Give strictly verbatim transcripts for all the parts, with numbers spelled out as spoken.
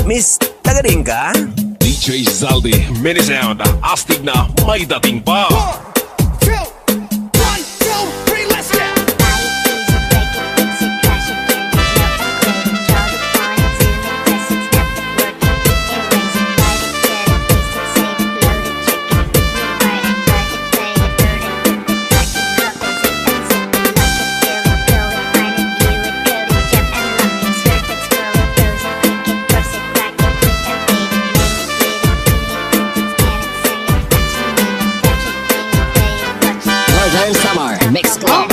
Miss, taga diin ka? D J Zaldi, Mini Sound, astig na, may dating pa. One, two, one, two, three, let's go! Northern Samar Mix Club.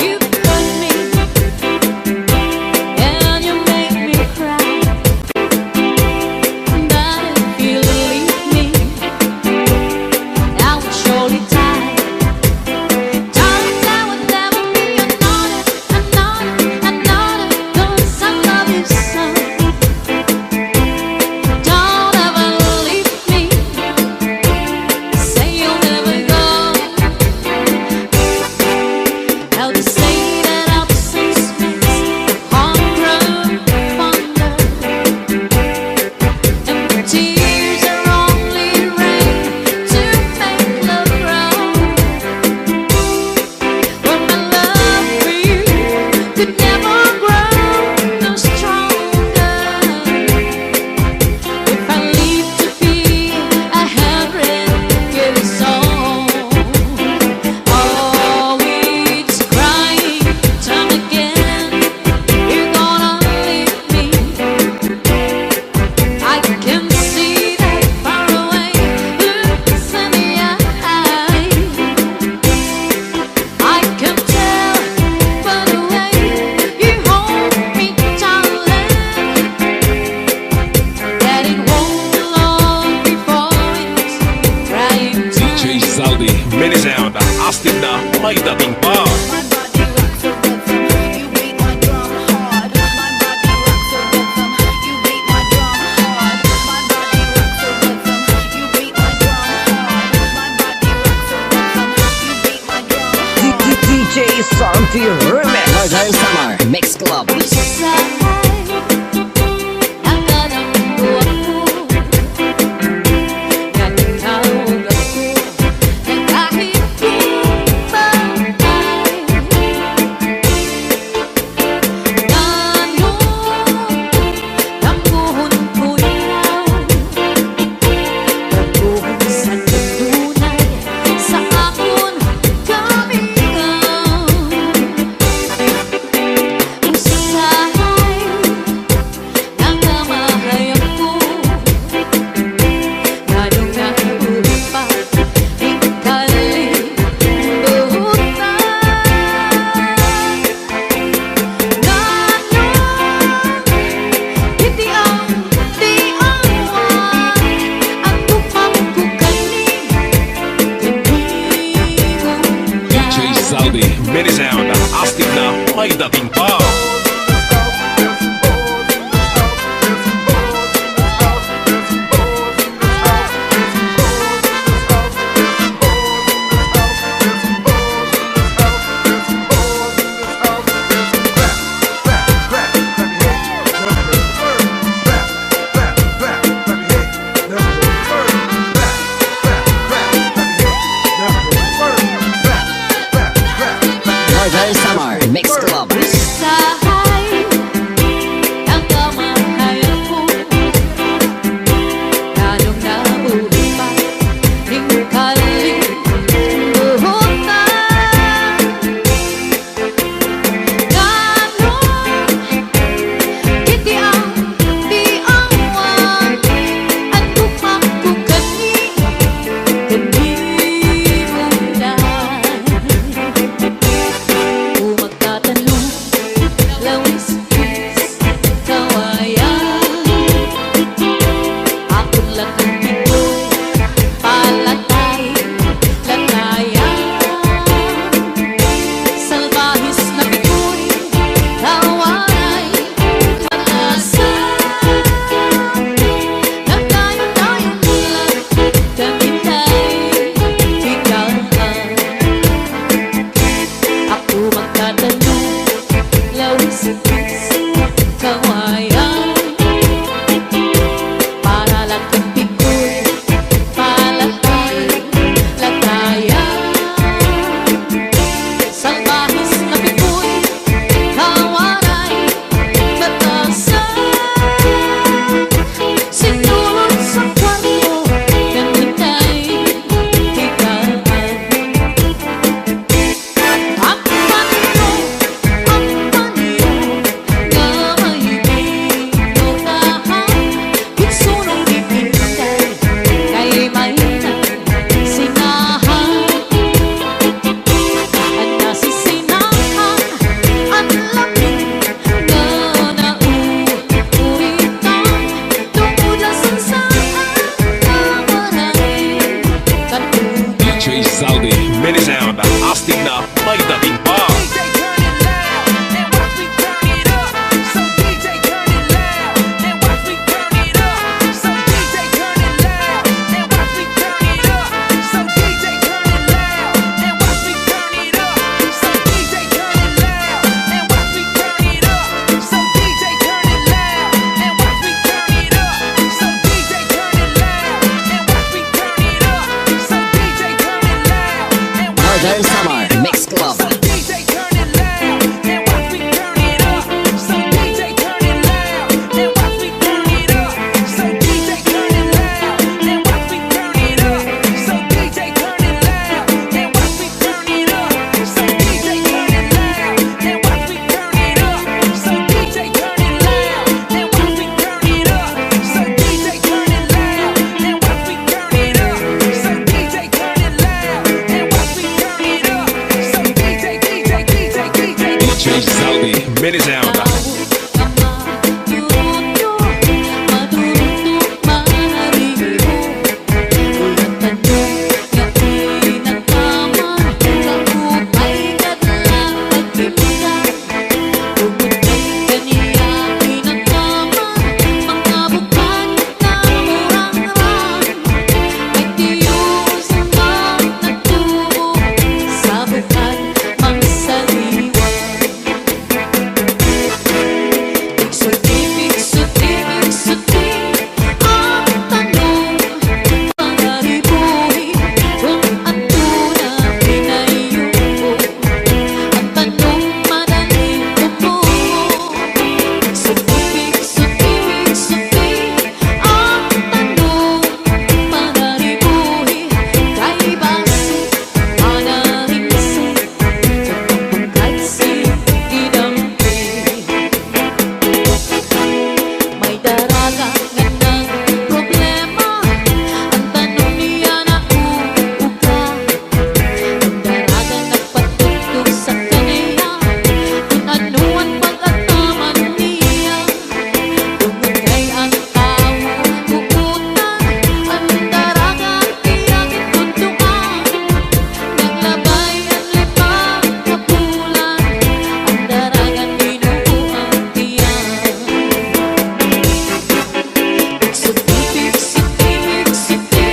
You cut me and you make me cry. But if you leave me, I will surely die. Darling, there will never be another, another, another, 'cause I love you so. Don't ever leave me. Say you'll never go. I'll just say that absence makes the heart grow fonder, and the tears are only rain to make love grow. But my love for you could never grow no stronger. If I live to be a hundred years old, oh, it's crying time again. You're gonna leave me. I can see that far away. Look in the eye. I can tell by the way you hold me, darling, that it won't be long before it's trying time. D J Zaldi, Mini Sound, astig na, may dating pa. My body rocks the rhythm, you beat my drum hard. My body rocks the rhythm, you beat my drum hard. My body rocks the rhythm, you beat my drum hard. My body rocks the rhythm, you beat D J Santi Remix. Northern Samar Mix Club. D J Zaldi, Mini Sound, astig na, may dating pa. Northern Samar Mix Club. Daraga nga nagproblema, an tanom niya nauuga. An daraga nagpatugtog sa kaniya, kun ano an pag-ataman niya. Tungod kay an tawo buotan, an daraga iya gintudloan. Naglabay an lima ka bulan, an daraga binubuan niya. Sugti, sugti, sugti,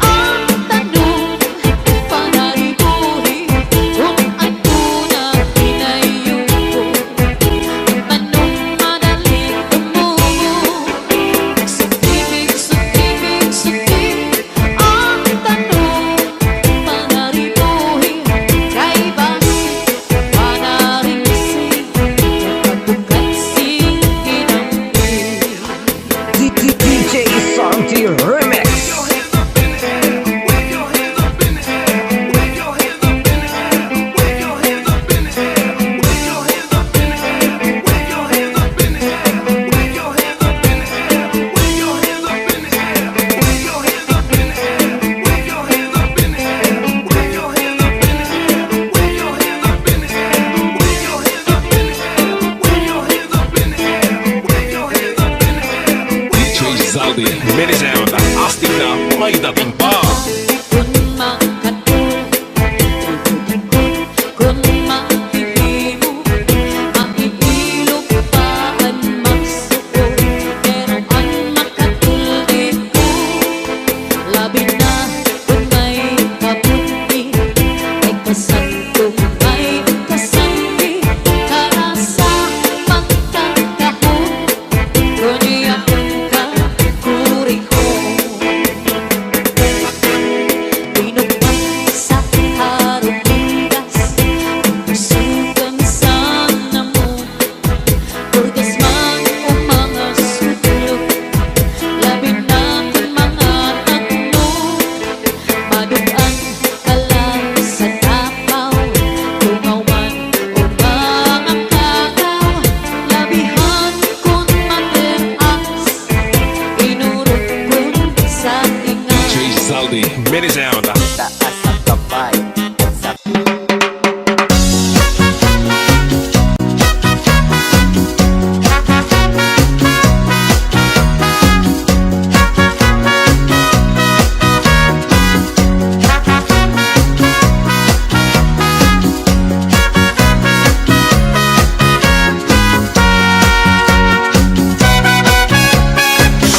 an tanom panaribuhi, kun ano na pinayuko. An tanom madali tumubo. Sugti, sugti, sugti, an tanom panaribuhi, kay basi panarisi, pagbukat sing hinambi. D J Santi Remix. D J Zaldi, Mini Sound, astig na, may dating pa. Kun makatul, kun mahihimo, maiilog pa an masuko, pero an makatul diri, labi na kun may kabunyi, may kasakto, may kasakti, para sa pagkakahon. Kundi akon kakurihon. Binukbak sa harong bigas, sukan sa namon. Purgas man o mga sudlok, labi na kon mga takno. Madug-an ka la sa tapaw, tungaw man o mga kakaw, labihan kon mater-as, inurot kon sa tinga. D J Zaldi, Mini Sound. Taas ang kamay at sa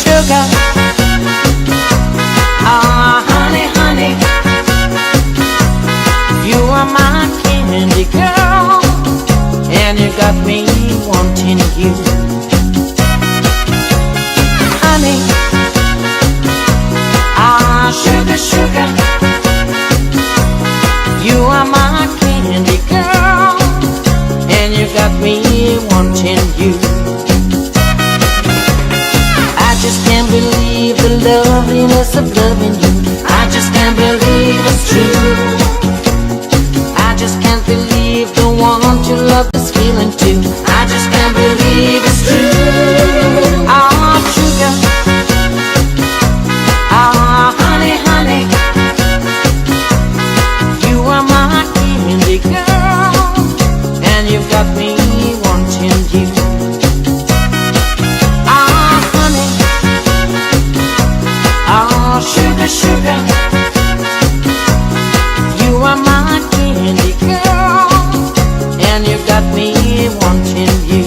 Sugar, ah, honey, honey, you are my candy girl, and you got me wanting you. Honey, ah, sugar, sugar, you are my candy girl, and you got me wanting you. I just can't believe the loveliness of loving you. I just can't believe it's true. I just can't believe the one to love this feeling too. I just can't believe it's true. Ah, sugar. Ah, honey, honey. You are my candy girl, and you've got me wanting you. Ah, honey. Ah, sugar, sugar. You are my candy girl, and you got me wanting you.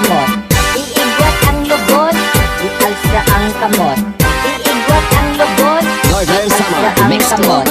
Iigwat ang lubot, ialsa ang kamot. Iigwat ang lubot, Lord Ryan Samar, ialsa ang mixed kamot.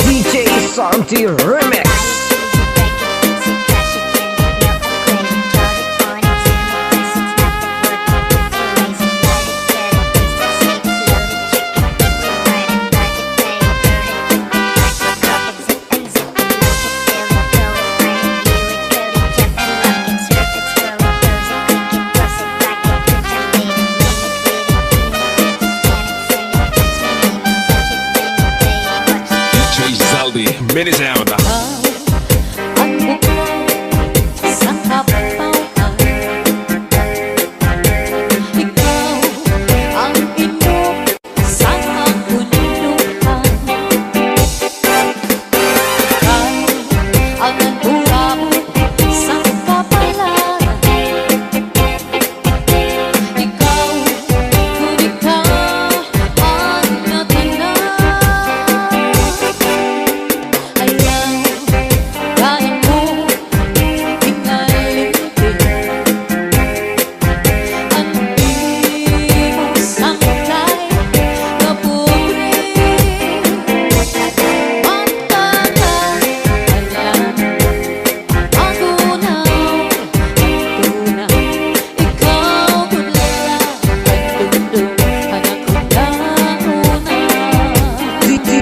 D J Santi Remix. D J Zaldi, Mini Sound.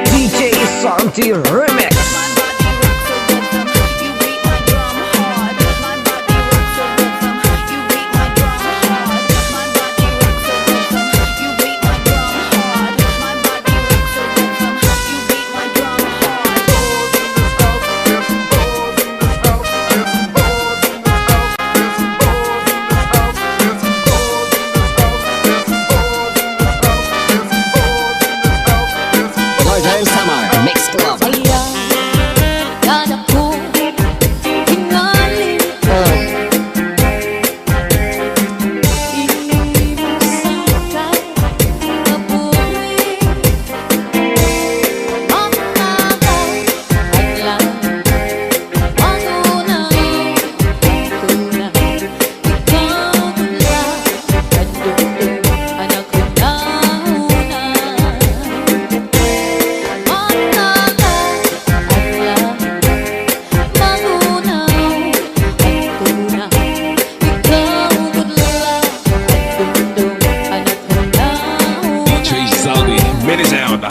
D J Santi Remix. Lord Ryan Samar, Mix Club. D J Zaldi, Mini Sound.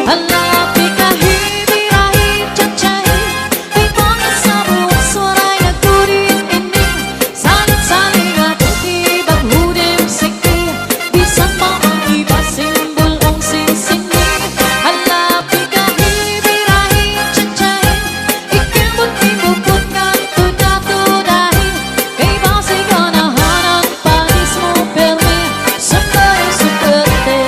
Hala, pikahi, birahi, chachahi, kay mga sabuwis waray nagturing ini. Salit-salit nga tuki, baghudim siki, bisan pa man iba simbol-ong sinsini. Hala, pikahi, birahi, chachahi, ikabot ni bukot ngan tuda-tudahi. Kay basi ganahan an panis mo pirmi, sundon an suwerte.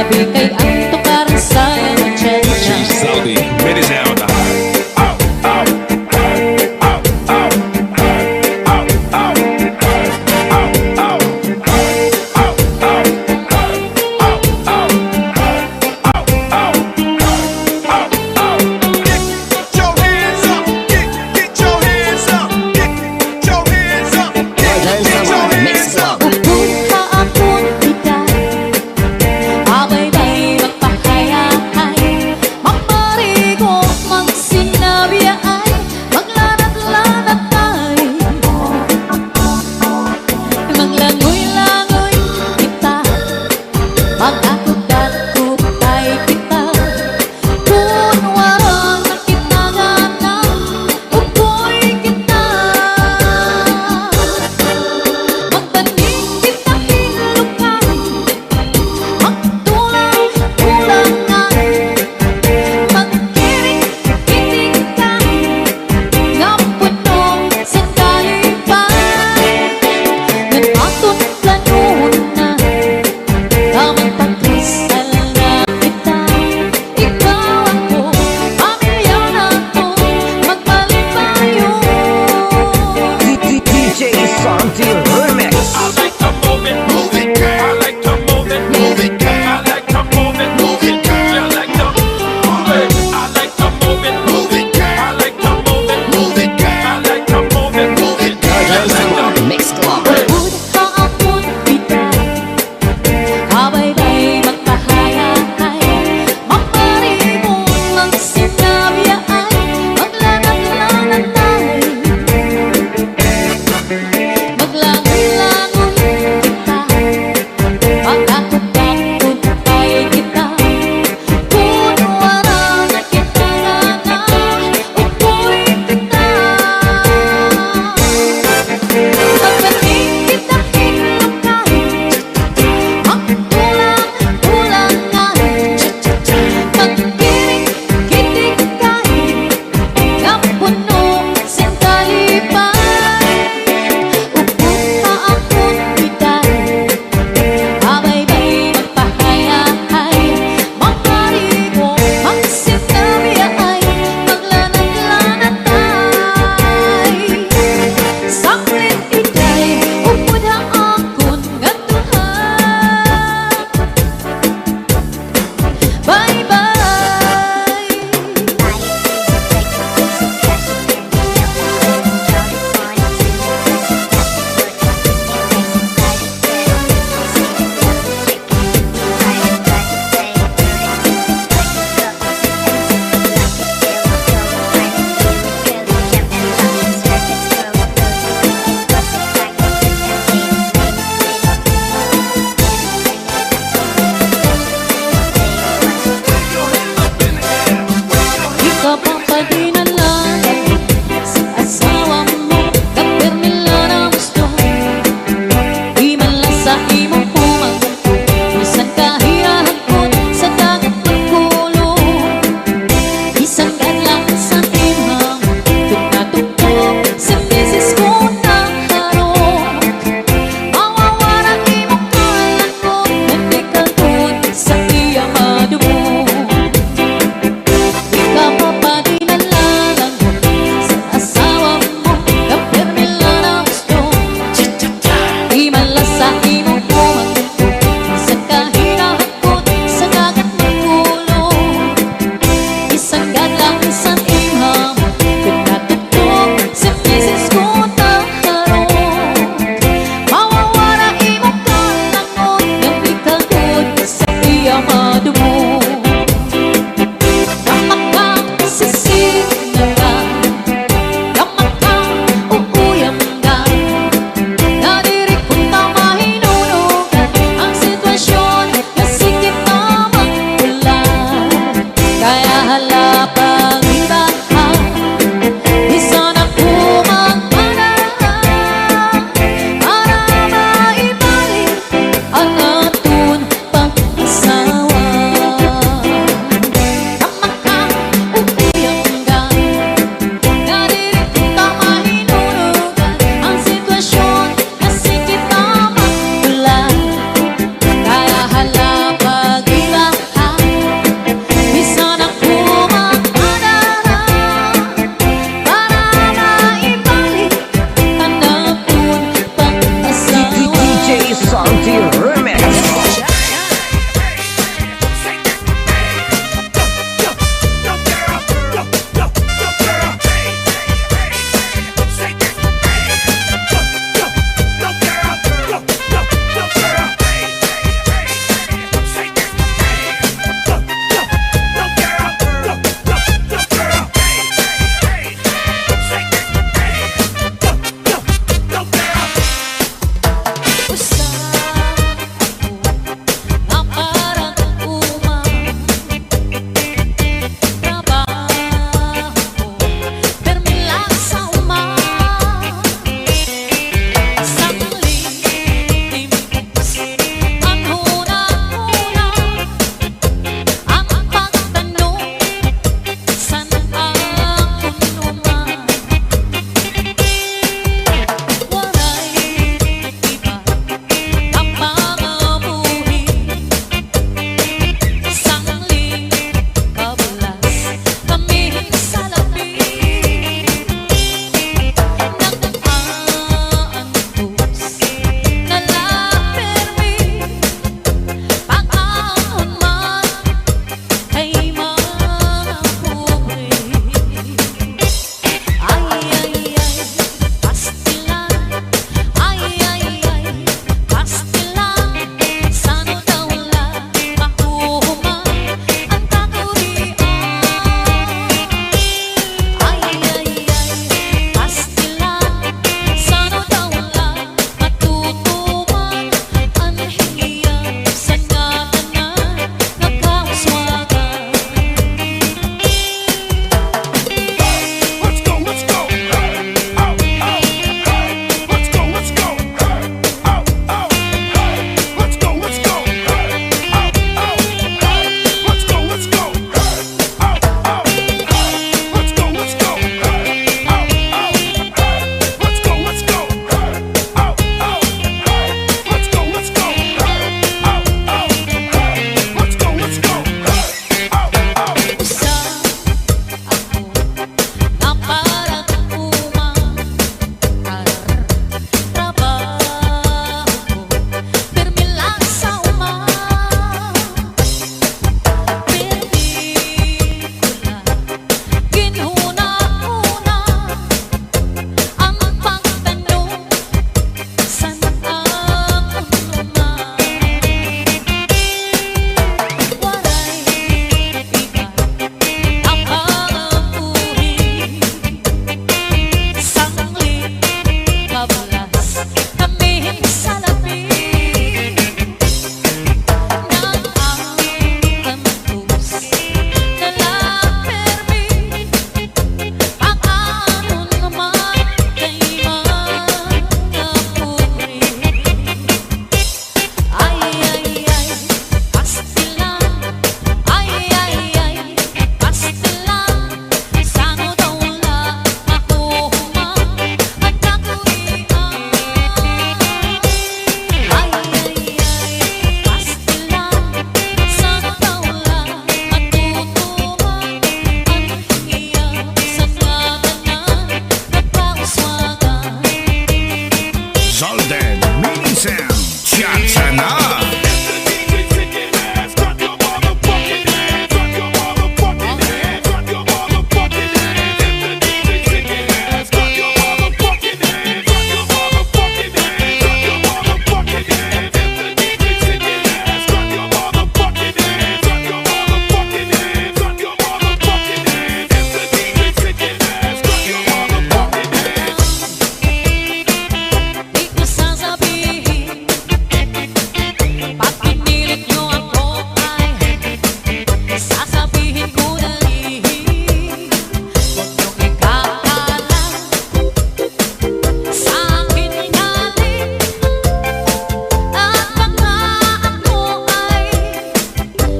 Kay an tukar sa iya na tiyenda. G Saudi, Mini Sound. Get your hands up, get, get your hands up, get, get your hands up, get your hands up. Ukon ha akon edad, abay, bay, magpahayahay, mamarigo, magsinabiyaay, maglanat-lanatay, maglangoy-langoy kita. Mag-akop-dakopay kita, kun waray kita ngana, ukoy kita. Magbanig kita hin lukay, magtulay-tulangay, magkiring-kiring ka, nga puno sin kalipay, ngan aton planona. Nga magpatuloy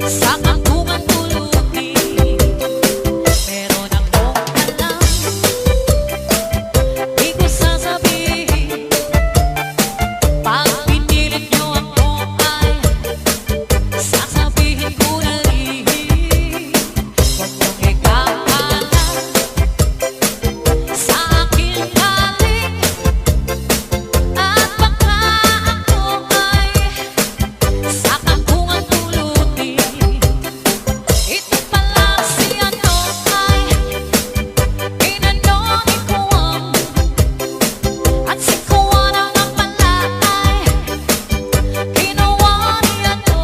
Sa kampungan tulog ni, meron akong alam. Di ko sasabihin, pag pinilit niyo ako ay sasabihin ko na rin. Huwag niyong ikakalat sa akin galing, at baka ako ay sa kampungan tulutin. Ito pala si ano ay inano ni Kuwang. At si Kuwang naman pala ay kinuha ni ano.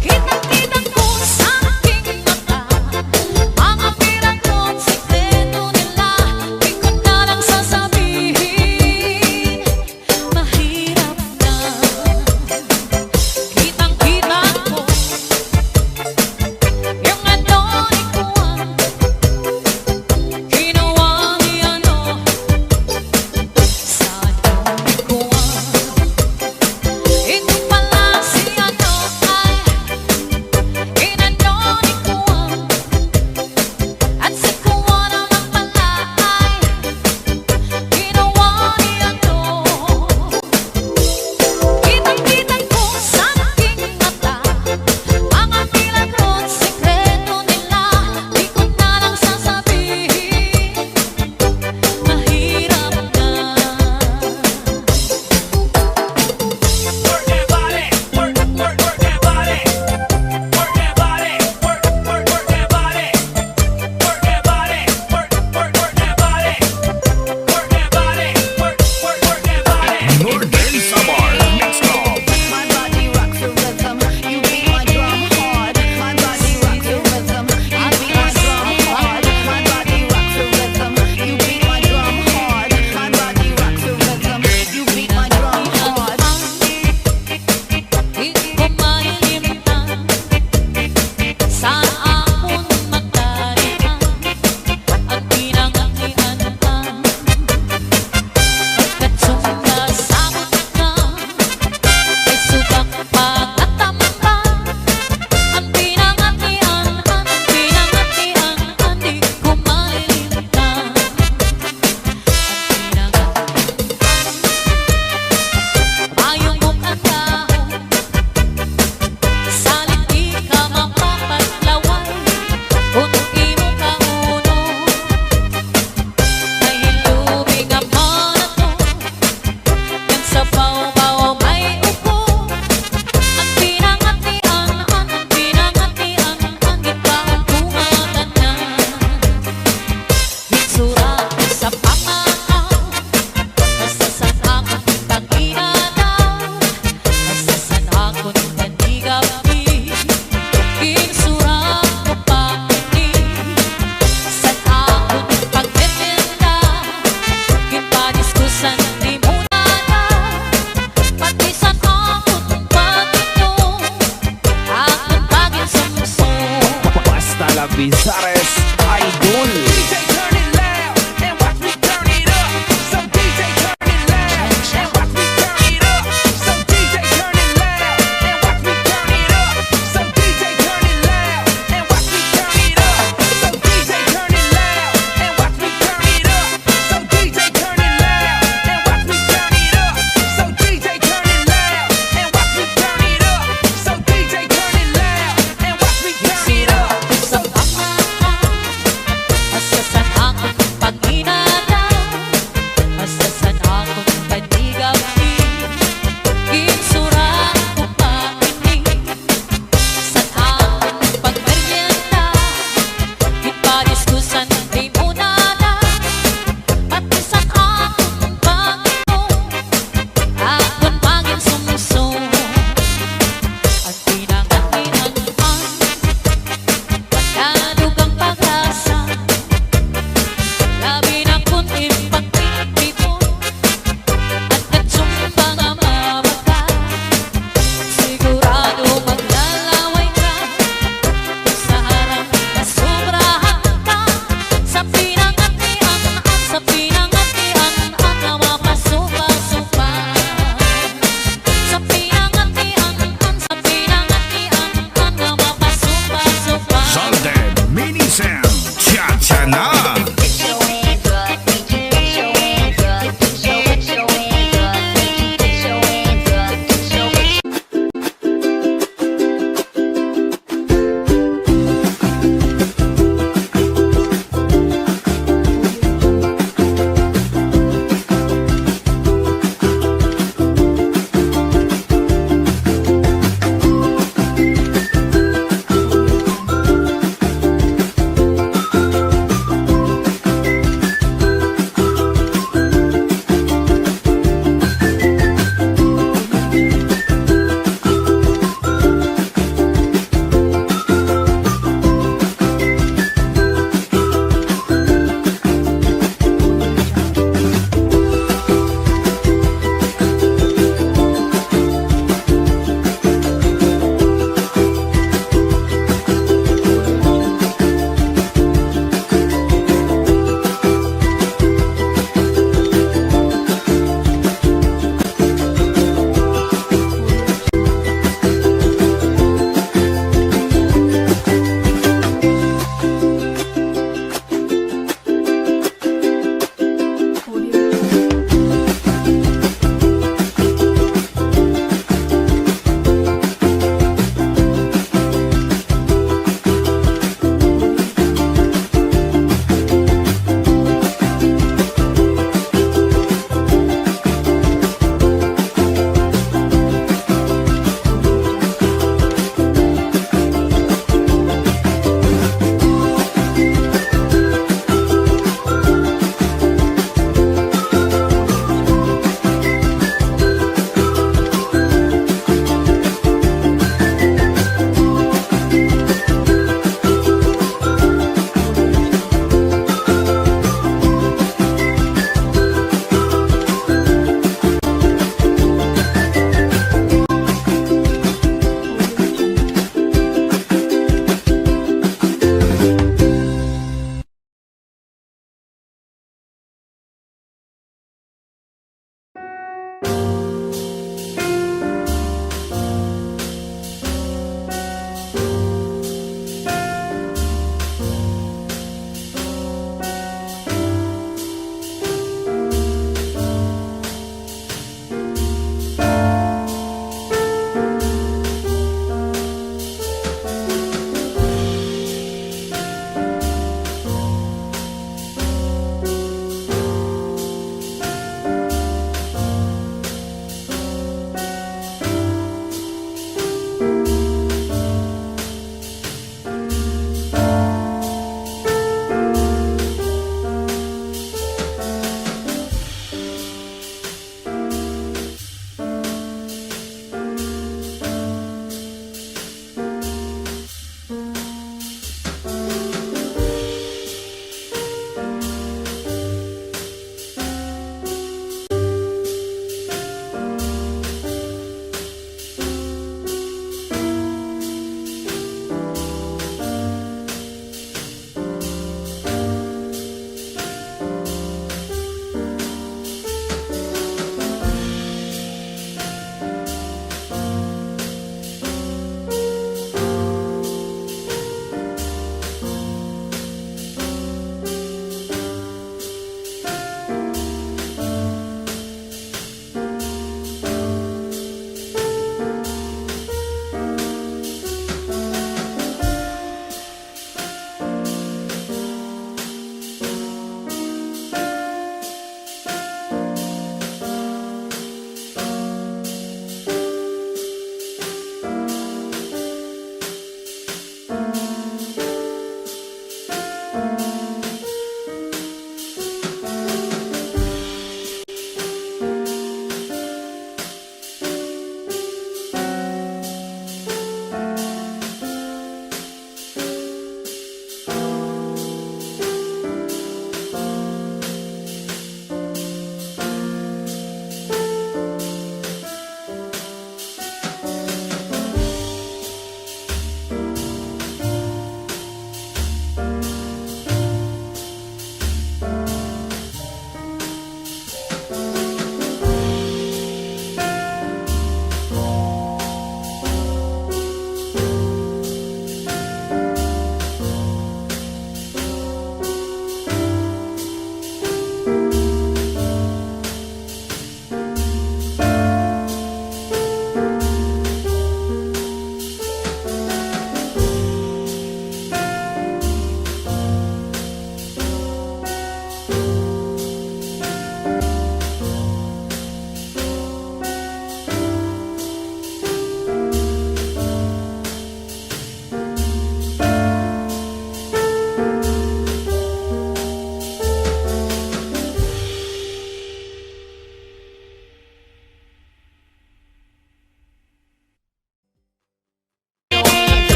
Kitang-kita ko sa aking mata, mga pinagkong sikreto nila, di ko na lang sasabihin. Mahirap na. Kitang-kita ko yung ano ni Kuwang. Kinuha ni ano, sa ano ni Kuwang. Ito pala si ano ay inano ni Kuwang. At si Kuwang naman pala ay kinuha ni ano. Kitang-kita ko sa aking mata, mga milagro at sikreto nila, di ko na lang sasabihin. Mahirap na. Work that body, work, work, work that body. Work that body, work, work, work that body. Work that body, work, work, work that body. Work that body, work, work, work that body. Northern Samar Mix Club. My body rocks the rhythm. You beat my drum hard. My body rocks the rhythm. You beat my drum hard. My body rocks the rhythm. You beat my drum hard. My body rocks the rhythm. You beat my drum hard. Di ko malilimtan sa akon mata rian, an pinangatian an pagkatsumba sa mata, kay subak pagkatamba, an pinangatian, an pinangatian, di ko malilimtan. Mayong bukan dahon, salit di ka mapapatlaway, kun imo kaunon. Kay hilubi nga panato, ngan sa bawbaw may ubo. An pinangatian, an pinangatian, an ginpauntungan na. Hitsura sa pamaaw, basta sa akon pag-inanaw, basta sa akon pag-igabi. Ginsura ko pa ini, sa akon pagtitinda, ginpadiskusan ni mo na, pati sa akon pag-inom, akon pag-insumsum. Basta la bisa.